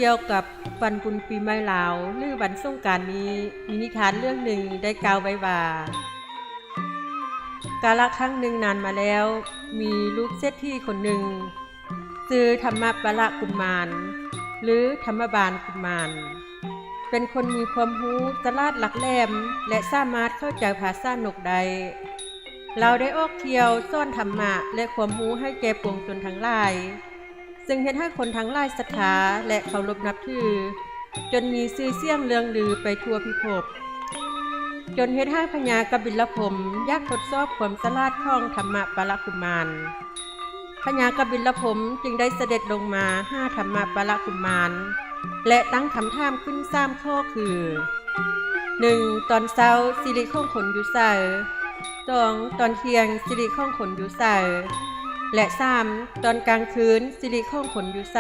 ກ່ຽວກັບວັນບຸນປີໃໝ່ລາວ ຫຼື ວັນສົງການນີ້, ມີນິທານເລື່ອງໜຶ່ງໄດ້ກ່າວໄວ້ວ່າ ກາລະຄັ້ງໜຶ່ງນານມາແລ້ວ, ມີລູກເສດຖີຄົນໜຶ່ງ ຊື່ທຳມະປະລະກຸມານ ຫຼື ທຳມະບານກຸມານ, ເປັນຄົນມີຄວາມຮູ້, ສະຫຼາດ, ຫຼັກແຫຼມ ແລະ ສາມາດເຂົ້າໃຈພາສານົກໄດ້. ລາວໄດ້ອອກທ່ຽວສອນທຳມະ ແລະ ຄວາມຮູ້ໃຫ້ແກ່ປວງຊົນທັງຫຼາຍ, ເຊິ່ງເຮັດໃຫ້ຄົນທັງຫຼາຍສັດທາ ແລະ ເຄົາລົບນັບຖື, ຈົນມີຊື່ສຽງເລື່ອງລືໄປທົ່ວພິພົບ, ຈົນເຮັດໃຫ້ພະຍາກະບິນລະພົມຢາກທົດສອບຄວາມສະຫຼາດຂອງທຳມະປະລະກຸມານ. ພະຍາກະບິນລະພົມຈຶ່ງໄດ້ສະເດັດລົງມາຫາທຳມະປະລະກຸມານ ແລະ ຕັ້ງຄຳຖາມຂຶ້ນສາມຂໍ້ຄື: ໜຶ່ງ, ຕອນເຊົ້າສິລິຂອງຄົນຢູ່ໃສ? ສອງ, ຕອນທ່ຽງສິລິຂອງຄົນຢູ່ໃສ? ແລະ ສາມ, ຕອນກາງຄືນສິລິຂອງຄົນຢູ່ໃສ?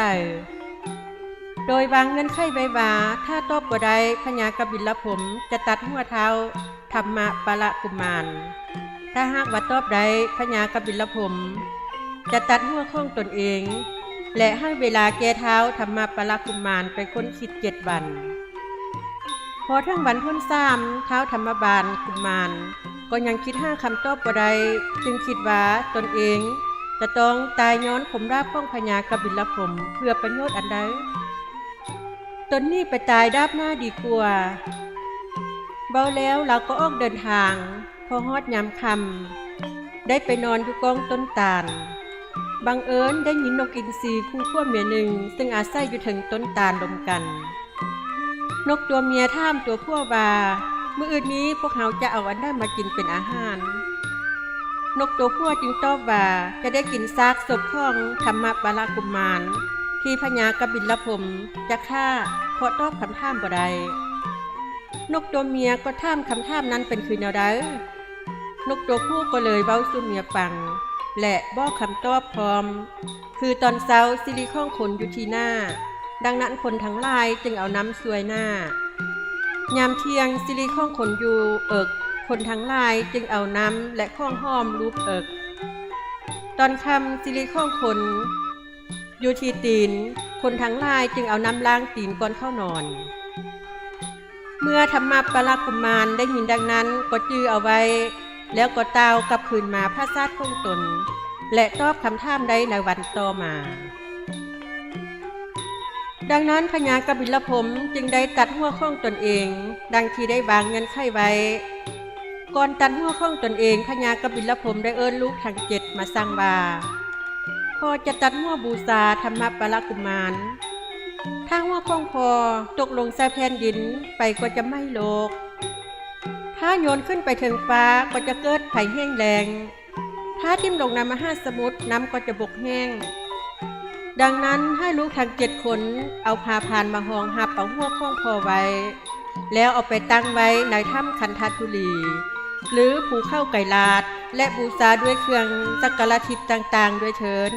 ໂດຍວາງເງື່ອນໄຂໄວ້ວ່າ ຖ້າຕອບບໍ່ໄດ້, ພະຍາກະບິນລະພົມຈະຕັດຫົວທ້າວທຳມະປະລະກຸມານ. ຖ້າຫາກວ່າຕອບໄດ້, ພະຍາກະບິນລະພົມຈະຕັດຫົວຂອງຕົນເອງ ແລະ ໃຫ້ເວລາແກ່ທ້າວທຳມະປະລະກຸມານໄປຄົ້ນຄິດເຈັດວັນ. ພໍເຖິງວັນທີສາມ, ທ້າວທຳມະບານກຸມານກໍຍັງຄິດຫາຄຳຕອບບໍ່ໄດ້, ຈຶ່ງຄິດວ່າຕົນເອງຈະຕ້ອງຕາຍຍ້ອນຄວາມລາບຂອງພະຍາກະບິນລະພົມເພື່ອປະໂຫຍດອັນໃດ? ຕົນໜີໄປຕາຍດາບໜ້າດີກວ່າ. ເວົ້າແລ້ວລາວກໍອອກເດີນທາງ, ພໍຮອດຍາມຄ່ຳ ໄດ້ໄປນອນຢູ່ກ້ອງຕົ້ນຕານ. ບັງເອີນໄດ້ຍິນນົກອິນຊີຄູ່ຜົວເມຍໜຶ່ງ ເຊິ່ງອາໄສຢູ່ເທິງຕົ້ນຕານລົມກັນ. ນົກຕົວເມຍຖາມຕົວຜົວວ່າ, ມື້ອື່ນນີ້ພວກເຮົາຈະເອົາອັນໃດມາກິນເປັນອາຫານ? ນົກຕົວຜົວຈຶ່ງຕອບວ່າ ຈະໄດ້ກິນຊາກສົບຂອງທຳມະປະລະກຸມານ ທີ່ພະຍາກະບິນລະພົມຈະຂ້າ ເພາະຕອບຄຳຖາມບໍ່ໄດ້. ນົກຕົວເມຍກໍຖາມຄຳຖາມນັ້ນເປັນຄືແນວໃດ? ນົກຕົວຜູ້ກໍເລີຍເວົ້າສູ່ເມຍຟັງ ແລະ ບອກຄຳຕອບພ້ອມ, ຄືຕອນເຊົ້າສິລິຂອງຄົນຢູ່ທີ່ໜ້າ, ດັ່ງນັ້ນຄົນທັງຫຼາຍຈຶ່ງເອົານ້ຳຊ່ວຍໜ້າ. ຍາມທ່ຽງສິລິຂອງຄົນຢູ່ເອິກ, ຄົນທັງຫຼາຍຈຶ່ງເອົານ້ຳ ແລະ ຂອງຫອມລູບເອິກ. ຕອນຄ່ຳສິລິຂອງຄົນ ຢູ່ທີ່ຕີນ, ຄົນທັງຫຼາຍຈຶ່ງເອົານ້ຳລ້າງຕີນກ່ອນເຂົ້ານອນ. ເມື່ອທຳມະປະລະກຸມານໄດ້ຍິນດັ່ງນັ້ນກໍຈື່ເອົາໄວ້, ແລ້ວກໍຕ່າວກັບຄືນມາຜາສາດຂອງຕົນ ແລະ ຕອບຄຳຖາມໄດ້ໃນວັນຕໍ່ມາ. ດັ່ງນັ້ນພະຍາກະບິນລະພົມຈຶ່ງໄດ້ຕັດຫົວຂອງຕົນເອງ ດັ່ງທີ່ໄດ້ວາງເງື່ອນໄຂໄວ້. ກ່ອນຕັດຫົວຂອງຕົນເອງ, ພະຍາກະບິນລະພົມໄດ້ເອີ້ນລູກທັງເຈັດມາສັ່ງວ່າ, ພໍ່ຈະຕັດຫົວບູຊາທຳມະປະລະກຸມານ. ຖ້າຫົວຂອງພໍ່ຕົກລົງໃສ່ແຜ່ນດິນໄປກໍຈະໄໝ້ໂລກ. ຖ້າໂຍນຂຶ້ນໄປເທິງຟ້າກໍຈະເກີດໄຟແຫ້ງແລ້ງ. ຖ້າຖິ້ມລົງໃນມະຫາສະໝຸດ, ນ້ຳກໍຈະບົກແຫ້ງ. ດັ່ງນັ້ນໃຫ້ລູກທັງເຈັດຄົນເອົາຜ້າພານມາຮອງຮັບເອົາຫົວຂອງພໍ່ໄວ້, ແລ້ວເອົາໄປຕັ້ງໄວ້ໃນຖ້ຳຄັນທະທຸລີ ຫຼື ພູເຂົາໄກລາດ ແລະ ບູຊາດ້ວຍເຄື່ອງສັກກາລະທິບຕ່າງໆດ້ວຍເທີ້ນ.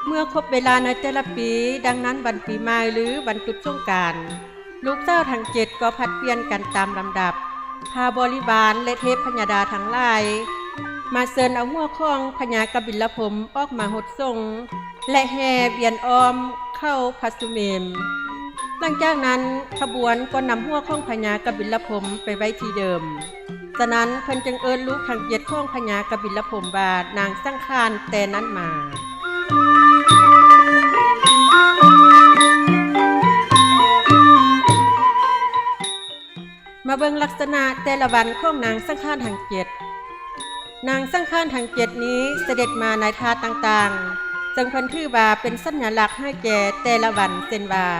ເມື່ອຄົບເວລາໃນແຕ່ລະປີ, ດັ່ງນັ້ນວັນປີໃໝ່ ຫຼື ວັນຢຸດສົງການ, ລູກສາວທັງເຈັດກໍຜັດປ່ຽນກັນຕາມລຳດັບ ພາບໍລິວານ ແລະ ເທບພະຍາດາທັງຫຼາຍ ມາເຊີນເອົາຫົວຂອງພະຍາກະບິນລະພົມອອກມາຫົດສົງ ແລະ ແຫ່ວຽນອ້ອມເຂົາພະສຸເມນ. ຫຼັງຈາກນັ້ນຂະບວນກໍນຳຫົວຂອງພະຍາກະບິນລະພົມໄປໄວ້ທີ່ເດີມ. ສະນັ້ນເພິ່ນຈຶ່ງເອີ້ນລູກທັງເຈັດຂອງພະຍາກະບິນລະພົມວ່ານາງສັງຂານແຕ່ນັ້ນມາ. ມາເບິ່ງລັກສະນະແຕ່ລະວັນຂອງນາງສັງຂານທັງເຈັດ. ນາງສັງຂານທັງເຈັດນີ້ສະເດັດມາໃນທ່າຕ່າງໆ ເຊິ່ງເພິ່ນຖືວ່າເປັນສັນຍະລັກໃຫ້ແກ່ແຕ່ລະວັນ ເຊັ່ນວ່າ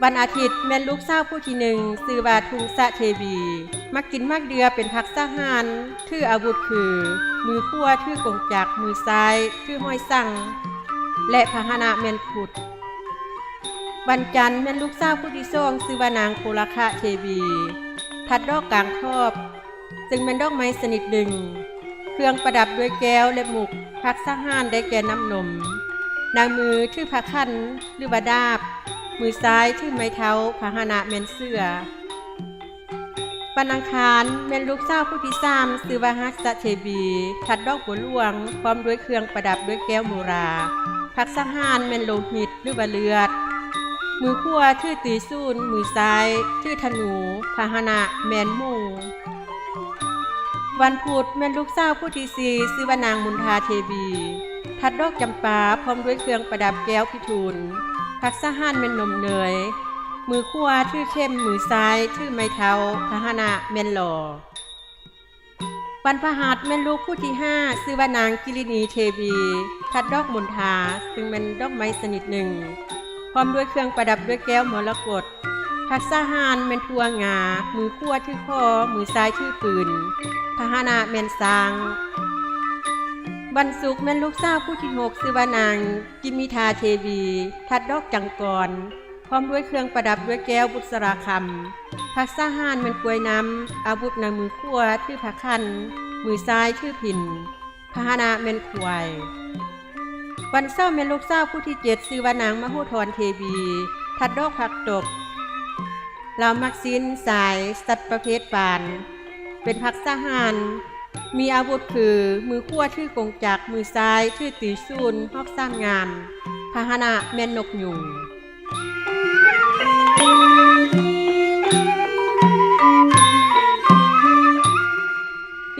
ວັນອາທິດແມ່ນລູກສາວຜູ້ທີໜຶ່ງ ຊື່ວ່າທຸງສະເທວີ ມັກກິນໝາກເດື່ອເປັນພັກສະຫານ, ຖືອາວຸດຄື ມືຂວາຖືກົງຈັກ, ມືຊ້າຍຖືຫອຍສັງ ແລະ ພາຫະນະແມ່ນຄຸດ. ວັນຈັນແມ່ນລູກສາວຜູ້ທີສອງ ຊື່ວ່ານາງໂພລະຄະເທວີ ທັດດອກກາງຂອບ ເຊິ່ງແມ່ນດອກໄມ້ຊະນິດໜຶ່ງ, ເຄື່ອງປະດັບດ້ວຍແກ້ວ ແລະ ມຸກ, ພັກສະຫານໄດ້ແກ່ນ້ຳນົມ, ໃນມືຖືພະຂັນ ຫຼືວ່າດາບ, ມືຊ້າຍຖືໄມ້ເທົ້າ, ພາຫະນະແມ່ນເສືອ. ວັນອັງຄານແມ່ນລູກສາວຜູ້ທີສາມ ຊື່ວ່າຫັດສະເທວີ ທັດດອກບົວຫຼວງ ພ້ອມດ້ວຍເຄື່ອງປະດັບດ້ວຍແກ້ວໂມລາ, ພັກສະຫານແມ່ນໂລຫິດ ຫຼືວ່າເລືອດ, ມືຂວາຖືຕີຊູນ, ມືຊ້າຍຖືທະນູ, ພາຫະນະແມ່ນໝູ. ວັນພຸດແມ່ນລູກສາວຜູ້ທີສີ່ ຊື່ວ່ານາງມຸນທາເທວີ ທັດດອກຈຳປາ ພ້ອມດ້ວຍເຄື່ອງປະດັບແກ້ວພິທູນ, ພັກສາຫານແມ່ນນົມເນີຍ, ມືຂວາຖືເຂັມ, ມືຊ້າຍຖືໄມ້ເທົ້າ, ພາຫະນະແມ່ນລໍ. ວັນພະຫັດແມ່ນລູກຜູ້ທີຫ້າ ຊື່ວ່ານາງກິລິນີເທວີ ທັດດອກມົນທາ ຊຶ່ງແມ່ນດອກໄມ້ຊະນິດໜຶ່ງ ພ້ອມດ້ວຍເຄື່ອງປະດັບດ້ວຍແກ້ວມໍລະກົດ, ພັກສາຫານແມ່ນຖົ່ວງາ, ມືຂວາຖືຄໍ, ມືຊ້າຍຖືປືນ, ພາຫະນະແມ່ນຊ້າງ. ວັນສຸກແມ່ນລູກສາວຜູ້ທີຫົກ ຊື່ວ່ານາງກິມິທາເທວີ ທັດດອກຈັງກອນ ພ້ອມດ້ວຍເຄື່ອງປະດັບດ້ວຍແກ້ວບຸດສະລາຄຳ, ພັກສາຫານແມ່ນກ້ວຍນ້ຳ, ອາວຸດໃນມືຂວາຖືພະຂັນ, ມືຊ້າຍຖືພິນ, ພາຫະນະແມ່ນຄວາຍ. ວັນເສົາແມ່ນລູກສາວຜູ້ທີເຈັດ ຊື່ວ່ານາງມະໂຫທອນເທວີ ທັດດອກຜັກຕົບ, ລາວມັກຊີ້ນຊາຍ, ສັດປະເພດຟານ, ເປັນພັກສາຫານ, ມີອາວຸດຄື ມືຂວາຖືກົງຈັກ, ມືຊ້າຍຖືຕີສູນ, ຫອກສາມງາມ, ພາຫະນະແມ່ນນົກຍຸງ.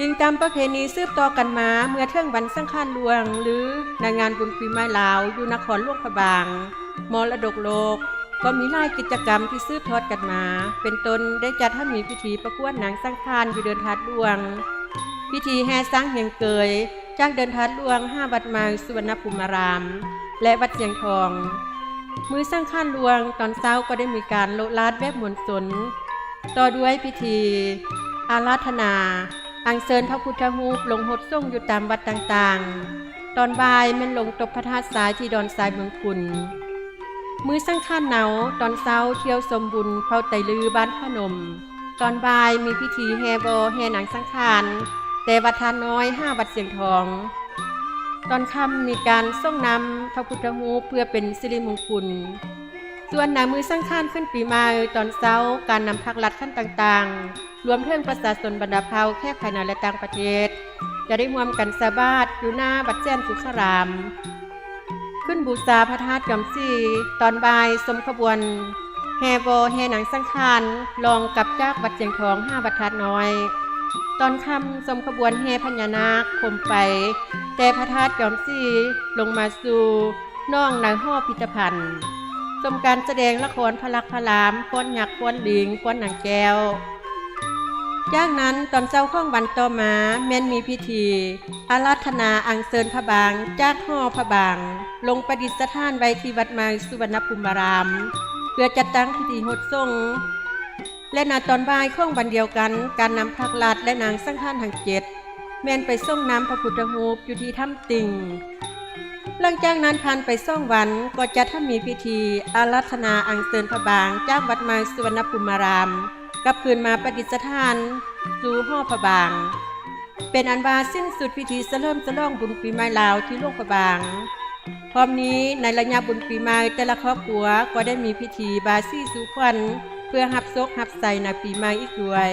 ອີງຕາມປະເພນີສືບຕໍ່ກັນມາ ເມື່ອເຖິງວັນສັງຂານຫຼວງ ຫຼື ໃນງານບຸນປີໃໝ່ລາວ ຢູ່ນະຄອນຫຼວງພະບາງ, ມໍລະດົກໂລກ ກໍມີຫຼາຍກິດຈະກຳທີ່ສືບທອດກັນມາ, ເປັນຕົ້ນໄດ້ຈັດໃຫ້ມີພິທີປະກວດນາງສັງຂານຢູ່ເດີ່ນທາດຫຼວງ, ພິທີແຫ່ຊ້າງຮຽງເກີຍ ຈາກເດີ່ນທາດຫຼວງຫາວັດໃໝ່ສຸວັນນະພູມາລາມ ແລະ ວັດຊຽງທອງ. ມື້ສັງຂານຫຼວງຕອນເຊົ້າກໍໄດ້ມີການໂລະລາດແບບມວນຊົນ, ຕໍ່ດ້ວຍພິທີອາລາທະນາ ອັນເຊີນພະພຸດທະຮູບລົງຫົດສົງຢູ່ຕາມວັດຕ່າງໆ. ຕອນບ່າຍແມ່ນລົງຕົບພະທາດຊາຍທີ່ດອນຊາຍເມືອງຄຸນ. ມື້ສັງຂານເນົາ ຕອນເຊົ້າທ່ຽວຊົມບຸນເຝົ້າໄຕລືບ້ານພະນົມ, ຕອນບ່າຍມີພິທີແຫ່ບໍ່ແຫ່ນາງສັງຂານ ແຕ່ວັດທາດນ້ອຍຫາວັດຊຽງທອງ. ຕອນຄ່ຳມີການສົ່ງນ້ຳພະພຸດທະຮູບເພື່ອເປັນສິລິມຸງຄຸນ. ສ່ວນໃນມື້ສັງຂານຂຶ້ນປີໃໝ່ ຕອນເຊົ້າ ການນຳພາກລັດຂັ້ນຕ່າງໆ ລວມເຖິງປະຊາຊົນບັນດາເຜົ່າແຂກພາຍໃນ ແລະ ຕ່າງປະເທດ ຈະໄດ້ຮ່ວມກັນໃສ່ບາດຢູ່ໜ້າວັດແສນສຸຂາລາມ, ຂຶ້ນບູຊາພະທາດຈອມສີ, ຕອນບ່າຍຊົມຂະບວນແຫ່ບໍ່ແຫ່ນາງສັງຂານລ່ອງກັບຈາກວັດຊຽງທອງຫາວັດທາດນ້ອຍ, ຕອນຄ່ຳຊົມຂະບວນແຫ່ພະຍານາກໂຄມໄຟ ແຕ່ພະທາດຈອມສີລົງມາສູ່ໜອງໃນຫໍພິທະພັນ, ຊົມການສະແດງລະຄອນພະລັກພະລາມ, ຟ້ອນຍັກ, ຟ້ອນລີງ, ຟ້ອນນາງແກ້ວ. ຈາກນັ້ນຕອນເຊົ້າຂອງວັນຕໍ່ມາແມ່ນມີພິທີອາລາທະນາອັນເຊີນພະບາງຈາກຫໍພະບາງ ລົງປະດິດສະຖານໄວ້ທີ່ວັດໃໝ່ສຸວັນນະພູມາລາມ ເພື່ອຈັດຕັ້ງພິທີຫົດສົງ ແລະ ໃນຕອນບ່າຍຂອງວັນດຽວກັນ ການນຳພາກລັດ ແລະ ນາງສັງຂານທັງເຈັດ ແມ່ນໄປສົ່ງນ້ຳພະພຸດທະຮູບຢູ່ທີ່ຖ້ຳຕິ່ງ. ຫຼັງຈາກນັ້ນຜ່ານໄປສອງວັນ ກໍຈັດໃຫ້ມີພິທີອາລາທະນາອັນເຊີນພະບາງຈາກວັດໃໝ່ສຸວັນນະພູມາລາມ ກັບຄືນມາປະດິດສະຖານສູ່ຫໍພະບາງ. ເປັນອັນວ່າສິ້ນສຸດພິທີສະເຫຼີມສະຫຼອງບຸນປີໃໝ່ລາວທີ່ຫຼວງພະບາງ. ພ້ອມນີ້ໃນໄລຍະບຸນປີໃໝ່ ແຕ່ລະຄອບຄົວກໍໄດ້ມີພິທີບາສີສູ່ຂວັນ ເພື່ອຮັບໂຊກຮັບໄຊໃນປີໃໝ່ອີກດ້ວຍ.